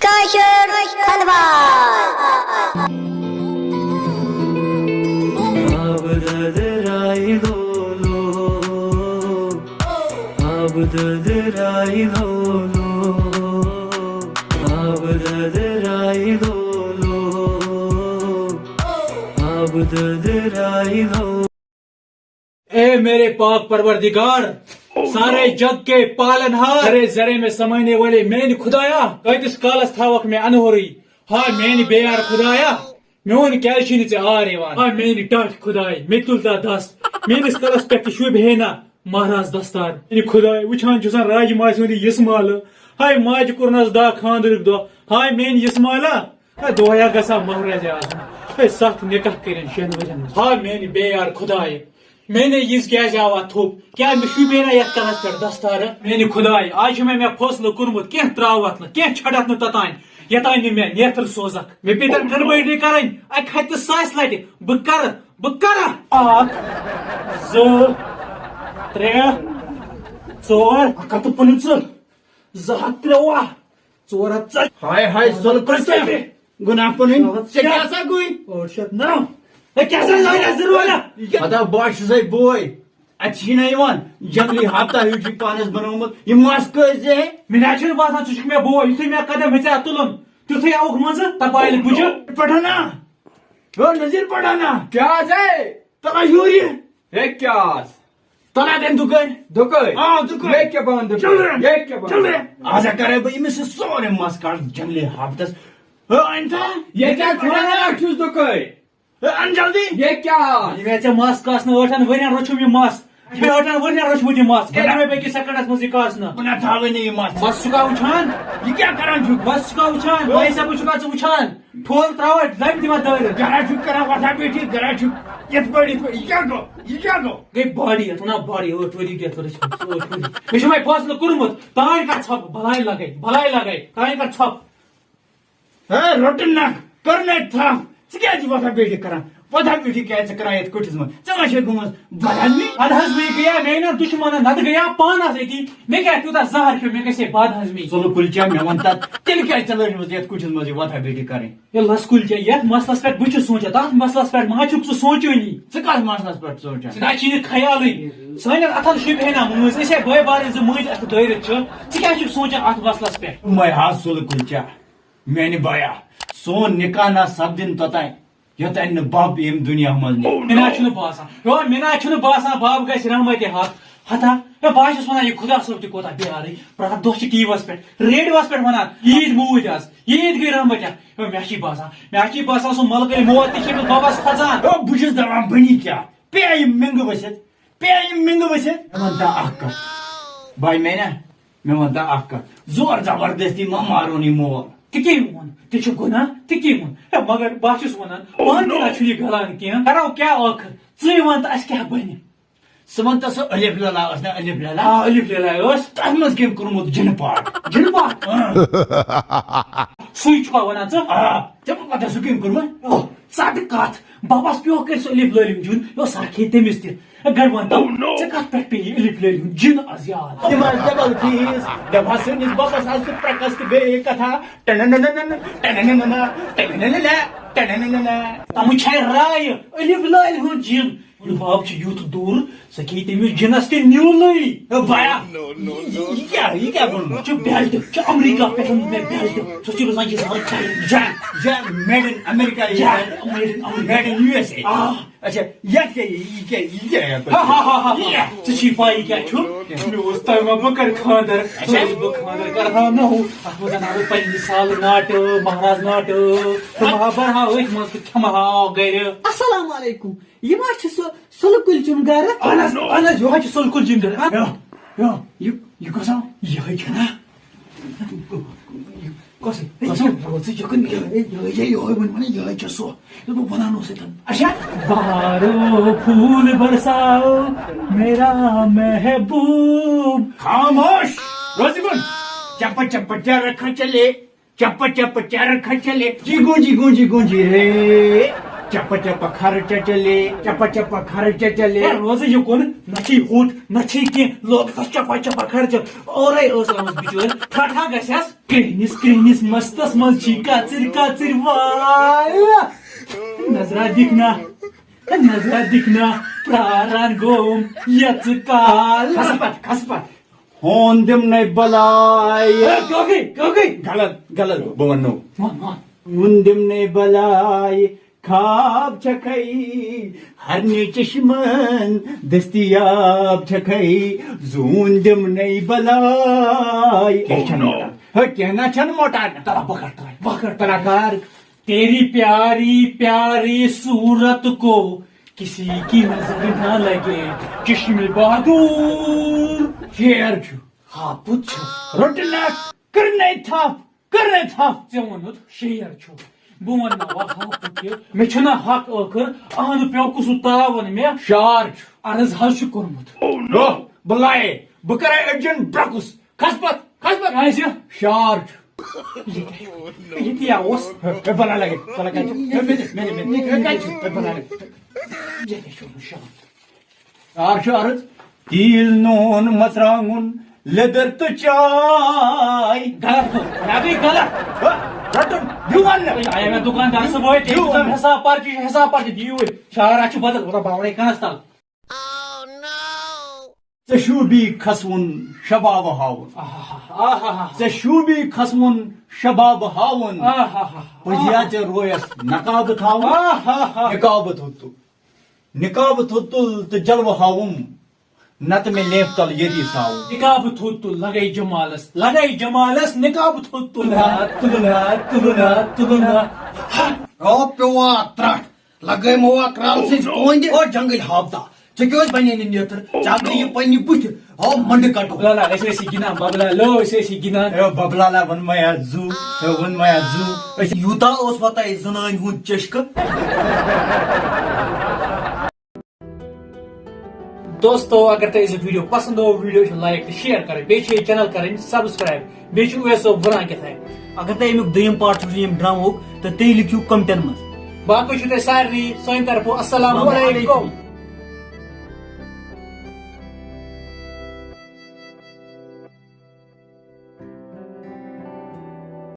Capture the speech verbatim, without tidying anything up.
کٲشُر خۄنٛدوار۔ A میرے پاک پروردگار، سارے جگ کے پالن ہار، ذرے ذرے میں سمجھنے والے میانہِ خدایا، کۭتِس کالس تھاوکھ مےٚ انہورٕے؟ ہا میانہِ بے یار خدایا، میون کیازِ چھُے نہٕ ژےٚ آر یِوان؟ ہا میانہِ ٹاٹھۍ خداے، مےٚ تُل تا دس، میٲنِس کلس پٮ۪ٹھ تہِ شوٗبہِ ہے نا مہراز دستار۔ میانہِ خداے، وٕچھان چھُسن راجہِ ماجہِ ہُنٛد یہِ یِسہٕ مالہٕ، ہاے ماجہِ کوٚرنس دا خاندرُک دۄہ، ہاے میانہِ یِسہٕ مالا۔ ہے، دۄہیا گژھا مہراز آسُن۔ ہے، ستھ نکاح کٔرِن شٮ۪ن ؤرین منٛز۔ ہا، میانہِ بے یار خدایہِ، میانے یِژھ کیازِ آوا تھوٚپ؟ کیٛاہ مےٚ شوٗبے نا یتھ کلس پٮ۪ٹھ دستارٕ؟ میانہِ خدایہِ، آز چھُ مےٚ، مےٚ فٲصلہٕ کوٚرمُت، کینٛہہ تراوتھ نہٕ، کینٛہہ چھڑتھ نہٕ توٚتانۍ، یوٚتانۍ نہٕ مےٚ نیتھر سوزکھ۔ مےٚ پیٚیہِ تَن گڑبڑی کرٕنۍ اکہِ ہتہِ تہٕ ساسہِ لٹہِ۔ بہٕ کرٕ، بہٕ کرٕ۔ اکھ، زٕ، ترٛےٚ، ژور، اکھ ہتھ تہٕ پٕنٛژٕہ۔ زٕ ہتھ ترٛوواہ، ژور ہتھ ژۄداہ۔ ہاے ہاے، ژور ہتھ ژۄداہ۔ گۄناہ پنٕنۍ۔ ژےٚ کیٛاہ سا گوٚے؟ ٲٹھ شیٚتھ نو۔ ہے، کیٛاہ سا زانہِ زٕ روزا؟ پتہ بہٕ ہا چھُسے بوے۔ اتہِ چھُے نہ یِوان جنگلی ہپتہ ہیوٗ چھُے پانس بنومُت۔ یہِ مس کٔژ زِ ہے؟ مےٚ نہ چھُنہٕ باسان ژٕ چھُکھ مےٚ بوے۔ یُتھُے مےٚ قدم ہیٚژے اَتھ تُلُن، تیُتھُے آوُکھ منٛزٕ تپالہِ بُجہِ۔ پٹھانا۔ او نذیر پٹھانا۔ کیٛاہ حظ ہے؟ تَلہ یوٗرۍ یہِ۔ ہے کیٛاہ حظ؟ تَلہ دِن دُکٲنۍ۔ دُکٲنۍ؟ آ، دُکٲنۍ۔ ییٚتہِ کیٛاہ بنٛد دُکٲنۍ؟ چل رے۔ ییٚتہِ کیٛاہ بنٛد؟ چل رے۔ آز ہا کَرے بہٕ أمِس سۭتۍ سورُے مَس کَڑ جنٛگلی ہفتَس۔ ہے أنۍ تھا؟ ییٚتہِ حظ وَنان چھُس دُکٲنۍ۔ ہے اَن جلدی۔ ییٚتہِ کیٛاہ حظ؟ یہِ مےٚ ژےٚ مَس کاسنہٕ ٲٹھَن ؤرۍیَن روٚچھُم یہِ مَس۔ یہِ مےٚ ٲٹھَن ؤرۍیَن روٚچھمُت یہِ مَس۔ یہِ کَرِ مےٚ بیٚکِس سیکنڈَس منٛز یہِ کاسنہٕ۔ بہٕ نہ تھاوٕے نہٕ یہِ مَس۔ مَس چھُکھا وٕچھان؟ یہِ کیٛاہ کَران چھُکھ؟ مَس چھُکھا وٕچھان؟ ماہی صٲبُن چھُکھا ژٕ وٕچھان؟ ٹھول ترٛاوان، لَبہِ دِوان دٲرِتھ۔ گرا چھُکھ کران وۄتھا بیٹھی، گرا چھُکھ یِتھ پٲٹھۍ، یِتھ پٲٹھۍ، یہِ کیٛاہ گوٚو؟ یہِ کیٛاہ گوٚو؟ گٔے باڈی یَتھ وَنان باڈی، ٲٹھ ؤری گٔے اَتھ رٔچھمٕتِس، ٲٹھ ؤری۔ مےٚ چھُ وۄنۍ فٲصلہٕ کوٚرمُت، تانۍ کَر ژھۄپہٕ، بَلاے لَگَے، بَلاے لَگَے، تانۍ کَر ژھۄپہٕ۔ ہے، روٚٹٕن نَکھ، کٔر نَے تھپھ۔ ژٕ کیٛازِ چھُکھ وۄتھان بیٹھی کران؟ وۄتھا بیٹھی کیٛازِ ژٕ کران یَتھ کُٹھِس منٛز؟ ژےٚ ما چھے گٔمٕژ بدہضمی؟ بدہضمی گٔیا میٛانٮ۪ن دُشمنن، نَتہٕ گٔیا پانَس أتی۔ مےٚ کیٛاہ تیوٗتاہ زہر کھیوٚو، مےٚ گژھِ ہے بدہضمی۔ ژٕ لۄکُل چا، مےٚ وَن تَتھ، تیٚلہِ کیٛازِ ژےٚ لٲجمٕژ یَتھ کُٹھِس منٛز یہِ وۄتھا بیٹھی کَرٕنۍ؟ ہے لۄسکُل چا، یَتھ مسلس پٮ۪ٹھ بہٕ چھُس سونٛچان، تَتھ مسلس پٮ۪ٹھ ما چھُکھ ژٕ سونٛچٲنی؟ ژٕ کَتھ مسلس پٮ۪ٹھ سونٛچان؟ ژٕ نہ چھی نہٕ خیالٕے۔ سانٮ۪ن اَتھن شوٗبہِ ہے نہ مٲنٛز، أسۍ ہے بٲے بارٕنۍ زٕ مٲنٛزۍ اَتھٕ دٲرِتھ چھِ۔ ژٕ کیٛاہ چھُکھ سونٛچان اَتھ مسلس پٮ۪ٹھ؟ مَے ہا سُہ لۄکُل چا، میانہِ بایا، سون نکاح نہ سپدِن توٚتانۍ، یوٚتانۍ نہٕ بب ییٚمہِ دُنیا منٛز نیرِ۔ مےٚ نہ چھُنہٕ باسان، یو، مےٚ نہ چھُنہٕ باسان بب گژھِ رحمتِ حق۔ ہتا، ہے، بہٕ ہا چھُس وَنان، یہِ خۄدا صٲب تہِ کوٗتاہ پیارٕے، پرٛٮ۪تھ دۄہ چھِ ٹی وی یَس پٮ۪ٹھ، ریڈیوَس پٮ۪ٹھ وَنان، عیٖد موٗدۍ آز، عیٖد گٔے رحمتِ حق۔ ہے، مےٚ چھِ باسان، مےٚ چھِ باسان، سُہ ملکٕے موت تہِ چھِ أمِس بَبَس کھۄژان۔ ہے، بہٕ چھُس دَپان، بہٕ نی کیٛاہ؟ پیٚیہِ یِم مِنٛگہٕ ؤسِتھ؟ پیٚیہِ یِم مِنٛگہٕ ؤسِتھ؟ مےٚ وَن تہٕ اَکھ کَتھ، باے میٛانہِ، مےٚ وَن تہٕ اَکھ کَتھ، زور زبردستی ما مارون یہِ مول۔ تہِ کٔمۍ ووٚن؟ تہِ چھُ گۄناہ، تہِ کٔمۍ ووٚن؟ ہے، مگر بہٕ ہا چھُس وَنان، پانہٕ تہِ نہ چھُ یہِ گَلان کینٛہہ۔ کَرو کیٛاہ ٲخٕر؟ ژٕے وَن تہٕ اَسہِ کیٛاہ بَنہِ؟ ژٕ وَن تہٕ سۄ الف لیلا ٲس نہ الف لیلا؟ آ، الف لیلا ٲس۔ تَتھ منٛز کٔمۍ کوٚرمُت جِنہٕ پاٹھ؟ جِنہٕ پاٹھ؟ اۭں۔ سُے چھُکھا وَنان ژٕ؟ آ، ژےٚ ما پَتہ سُہ کٔمۍ کوٚرمُت؟ اوہ، ژَٹہٕ کَتھ۔ بَبَس پیوٚو کٔرۍ سُہ الف لٲلِم جِن، یہِ اوس سَکھ ہے تٔمِس تہِ۔ گڑ وَن تَو، ژےٚ کَتھ پٮ۪ٹھ پیٚیہِ یہِ الف لٲلۍ ہُنٛد جِن آز یاد؟ تِم آسہٕ ڈبل فیٖس، دَپہٕ ہا سٲنِس بَبَس آسہٕ تہٕ پرٛکَس تہٕ گٔیے کَتھا۔ ٹَنَنَنَنَن، ٹَنَنَنَنَ، ٹَنَنَنَنَ، ٹَنَنَنَنَ۔ تَمہٕ چھے راے، الف لٲلۍ ہُنٛد جِن۔ یہِ بَب چھُ یُتھ دوٗر، سُہ کھیٚیہِ تٔمِس جِنَس تہِ نیوٗلٕے۔ ہے بایا، یہِ، یہِ کیٛاہ، یہِ کیٛاہ ووٚنمُت؟ چھُ بیلٹ، چھُ امریکہ پٮ۪ٹھ اوٚنمُت مےٚ بیلٹ۔ سُہ چھُ روزان یہِ زَن چاینہٕ۔ جان، جان، made in America، یہِ یا، made in America۔ Made in U S A۔ آ۔ اچھا، یتھ کیٛاہ، یہِ کیٛاہ، یہِ کیٛاہ ہٮ۪کو؟ ہا، ہا، ہا، ہا، ہا۔ یہِ کیٛاہ؟ ژےٚ چھُے پَے یہِ کیٛاہ چھُ؟ کیٛاہ؟ مےٚ اوس تَمہِ ما بہٕ کَرٕ خانٛدر، اچھا۔ ژٕ اوس بہٕ خانٛدر کَرٕ ہا نوٚو۔ اَتھ منٛز اَنہٕ ہا بہٕ پنٛنہِ سالہٕ ناٹہٕ، مہراز ناٹہٕ، کھٮ۪مہٕ ہا، بَرٕ ہا أتھۍ منٛز تہٕ کھٮ۪مہٕ ہا گَرِ۔ السلام علیکم۔ یہِ ما چھُ سُہ سُلہٕ کُلۍ چُن گَرٕ؟ اَہَن حظ، اَہَن حظ، یِہوٚے چھُ سُلہٕ کُلۍ چُن گَرٕ۔ ہا؟ یو، یو، یہِ کُس آو؟ یِہوٚے چھُنہ؟ کۄسٕے؟ کۄسٕے؟ یہِ چھُ یِہوٚے، یِہوٚے، یِہوٚے، یِہوٚے، یِہوٚے چھُ سُہ۔ یہِ بہٕ وَنان اوسُے تَن۔ اچھا؟ بہارو پھول برساو میرا محبوب۔ خاموش! روزِ کُن۔ چپ چپ چرخ چلے، چپ چپ چرخ چلے، جی گونجی گونجی گونجی رے۔ چپا چپا خرچہ چلے، چپا چپا خرچہ چلے۔ ہے، روزٕ یہِ کُن، نہ چھے ہوٚٹ، نہ چھے کینٛہہ، لوگ تس چپا چپا خرچہ۔ اورے ٲس آمٕژ بِچٲر، ٹھٹھا گژھٮ۪س۔ کرٛہنِس کرٛہنِس مستس منٛز چھی کژٕر کژٕر وال۔ نظرا دِکھ نا، نظرا دِکھ نا، پراران گوم یژٕ کال۔ کھس پتھ، کھس پتھ۔ ہون دِمنے بلاے۔ ہے، کیٛاہ گٔے؟ کیٛاہ گٔے؟ غلط، غلط، بہٕ ونہٕ نوٚو۔ وَن، وَن۔ ہون دِمنے بلاے، خواب چھکھے، ہرنہِ چشمن دستیاب چھکھے، زوٗن دِمنے بلاے۔ کینٛہہ چھَنہٕ مۄٹان۔ ہے، کینٛہہ نہ چھَنہٕ مۄٹان۔ تَلہ بہٕ کَرٕ try، بہٕ کَرٕ try۔ تَلہ کر۔ تیری پیاری پیاری صورت کو کسی کی نظر نہ لگے، چشم بہادر۔ شیر چھُ۔ ہاپُت چھُ۔ رٔٹِنۍ نہ، کٔرنَے تھپھ، کٔرنَے تھپھ۔ ژےٚ ووٚنُتھ شیر چھُ۔ بہٕ وَنہٕ نہ وۄنۍ ہاپُت تہِ۔ مےٚ چھُنہ حق ٲخٕر؟ اہنُو پیوٚو کُسُ تاوَن مےٚ؟ شار چھُ۔ عرض حظ چھُ کوٚرمُت۔ نو، بہٕ لایے، بہٕ کَرے أڈجَن برٛکُس۔ کھس پتھ، کھس پتھ۔ کیٛازِ؟ شار چھُ۔ یہِ کیٛاہ چھُ؟ یہِ تہِ اوس۔ ہے، بلا لگے، بلا لگے۔ ہے، مےٚ دِ، مےٚ دِ، مےٚ دِ۔ ہے، کَتہِ چھُ؟ ہے، بلا لگے۔ یہِ کیٛاہ چھُ؟ شار۔ شار چھُ عرض۔ تیٖل، نوٗن، مرژٕوانٛگُن، لیٚدٕر تہٕ چاے۔ غلط گوٚو۔ مےٚ گٔے غلط۔ ہے، رَٹُن۔ دیُن نہٕ۔ آیا مےٚ دُکاندار صُبحٲے، تٔمۍ دیُن۔ دِژ حِساب پرچہِ، حِساب پرچہِ دِیِو۔ شار، اَتھ چھُ بدل، مطلب، باورے کانٛہہ تَل۔ ژےٚ شوٗبی کھسوُن شباب ہاوُن۔ آہاہا، آہاہا۔ ژےٚ شوٗبی کھسوُن شباب ہاوُن۔ آہاہا۔ پٔزیا ژےٚ رویس نقاب تھاوُن۔ آہاہا۔ نقاب تھوٚد تُل۔ نقاب تھوٚد تُل تہٕ جلوٕ ہاوُن۔ نتہٕ مےٚ لیف تل ییٚتی ساوُن۔ نقاب تھوٚد تُل، لگے جمالس، لگے جمالس، نقاب تھوٚد تُل۔ تُلُن ہا، تُلُن ہا، تُلُن ہا، تُلُن ہا۔ او پیوٚوا ترٛٹھ۔ لگٲے مو اکھ کرٛال سٕنٛز کۄنٛگہِ۔ او جنگٕلۍ ہاپتا، ژےٚ کیٛاہ اوس بنیٛانہِ نیتر؟ ژےٚ اکھ گٔے یہِ پننہِ بُتھِ۔ او منٛڈٕ کٹو۔ ببلا لا، أسۍ ٲسی گِنٛدان، ببلا لو، أسۍ ٲسی گِنٛدان۔ اے ببلا لا، ووٚن مےٚ یتھ زُو، ہے ووٚن مےٚ یتھ زُو۔ أسۍ یوٗتاہ اوس وۄنۍ تۄہہِ زنانہِ ہُنٛد چشکہٕ۔ دوستو، اگر تۄہہِ أزیُک video پسند آو، video چھُ like تہٕ share کرٕنۍ، بیٚیہِ چھُ یہِ channel کرٕنۍ subscribe، بیٚیہِ چھُ اویس صٲب وَنان کیٛاہ تام۔ اگر تۄہہِ اَمیُک دوٚیِم part چھُ یِم drama ہُک، تہٕ تیٚلہِ لیکھِو commentن منٛز۔ باقٕے چھُ تۄہہِ سارنٕے سانہِ طرفہٕ السلام علیکم۔